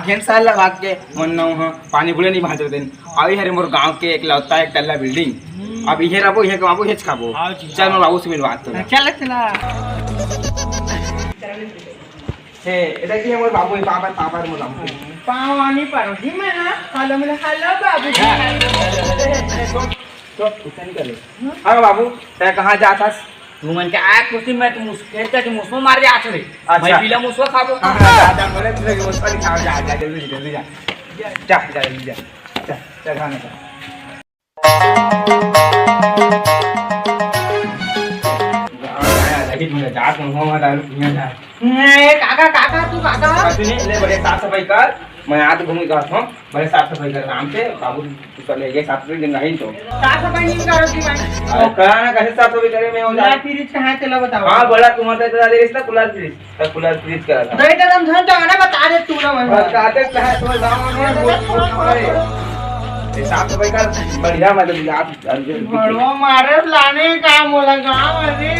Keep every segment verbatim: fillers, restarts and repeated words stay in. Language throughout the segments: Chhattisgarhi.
फेन साल ला भाग के मन नौ ह, पानी बुले नहीं भाजो दिन। अउ इहे रे मोर गांव के एकलौता एक तल्ला बिल्डिंग। अब इहे रबो, इहे कमाबो, इहेच खाबो। हाँ जी। चल, मोर बाबू से मिलवा तो। चल, चला। हे, इधर की है मोर बाबू, पापा, पापा रे मोर बाबू। पाँव आनी पारो जी मैं, हाँ। हेलो, मिला, हेलो बाबू जी। तो, तो, उठा निकल ले। हाँ बाबू, तै कहाँ जात हस? तुमन के आय कुछ दिन में तुम उस खेत का जो मुसवा मार जात रे। अच्छा। मैं पीला मुसवा खाबो। हाँ, हाँ, जा, जा, बोले, तुझे मुसवा नहीं खाओ, जा, जा, जल्दी, जल्दी जा। जा, जा, जल्दी जा। जा, जा, खाना खा। जात हूँ, मैं दारू पीने जा। ए, काका, काका, तू काका। सुनिए, ले, बड़े साफ सफाई कर। मैं आज घूम के आता हूँ। बड़े साफ सफाई कर आराम से, बाबू, तू कर ले, ये साफ सफाई दिन नहीं तो। साफ सफाई नहीं करो जी मैं। अरे, करा ना, कैसे साफ सफाई करे, मैं हो मैं जा। फ्रिज कहाँ है, चलो बताओ। हाँ, बड़ा तुम्हारा तो ज्यादा इसलिए कूलर फ्रिज, तो कूलर फ्रिज करा था। नहीं तो हम धन तो ना बता दे तू ना मन। बताते कहा तुम्हारे गाँव में बोल, बोल, बोल। ये साफ सफाई कर, बढ़िया, मतलब, आप, आप जो बड़वा मारे लाने का बोला गाँव में।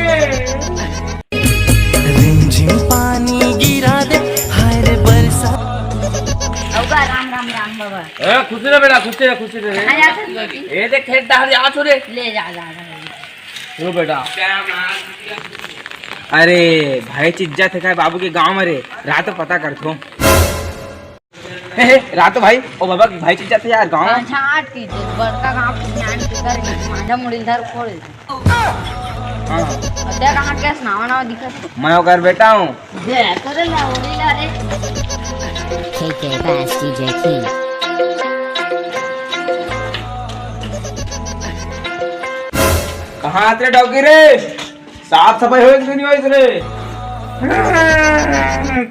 रिमझिम पानी गिरा दे, हाय रे बरसा। अउगा, राम राम राम बाबा। ए, खुशी रह बेटा, खुशी रह, खुशी रह। हाँ, जा सर। ए देख, खेत डहर जावत हो रे। ले जा, जा, जा। रो बेटा। अरे, भाई चिज्जा थे का बाबू के गांव में रे, रात पता कर थो। हे, हे, रातो भाई, ओ बाबा, भाई चीज जाते यार गाँव। हाँ, झाट की तो बड़का गाँव की ज्ञान की कर, माझा मुड़ी धर खोल। हाँ। अबे कहाँ के नावा नावा दिखत? मैं ओकर बेटा हूँ। दे, करे ना, उड़ी ला रे। K K Bass D J King। कहाँ आत रे डौकी रे? साफ सफाई होइस कि नहीं होइस रे?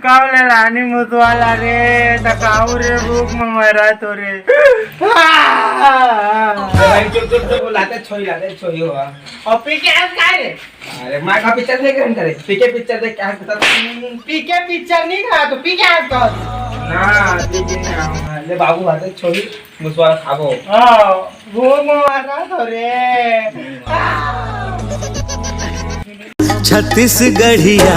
कब ले लानी मुसवा ला रे, तकाऊ रे, भूख में मरा तो रे। भाई, चुप, चुप, चुप, लाते छोई, लाते छोई हो। और पी के आस काय रे? अरे, मैं का पिक्चर देख रहे करे? पी के पिक्चर देख के आस बता। पी के पिक्चर नहीं था, तो पी के आस कर। ना, पी के नहीं आऊंगा। ले बाबू, आते छोई। मुसवा खाबो। हाँ, वो मुसवा खा तो रे। छत्तीसगढ़िया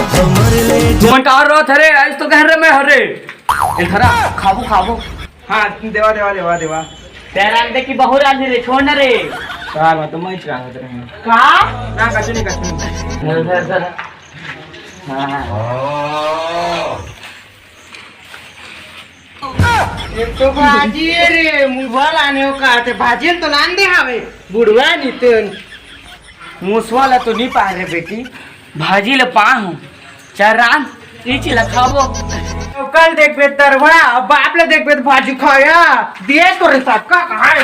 हमर ले तुमन का और रहत हरे, आज तो कह रहे मैं हरे। ए धरा, खाबो, खाबो। हाँ, देवा, देवा, देवा, देवा। तेरा दे की बहू रांधी रे, छोड़ ना रे। सार, मैं तो मैं चला रहे हैं। का? ना, कछु नहीं, कछु नहीं। धर, धर, धर। हाँ, हाँ। एक तो भाजी है रे, मुंह लाने हो कहा थे, भाजी तो लान दे हावे, बुढ़वा नितन। मुसवा ला तो नहीं पा रे बेटी, भाजी ला पा हूँ। चल राम, ई चीज ला खाबो। तो कल देखबे तरवा, अब बाप ला देखबे तो भाजी खाया, दिए तो रे सबका कहा है।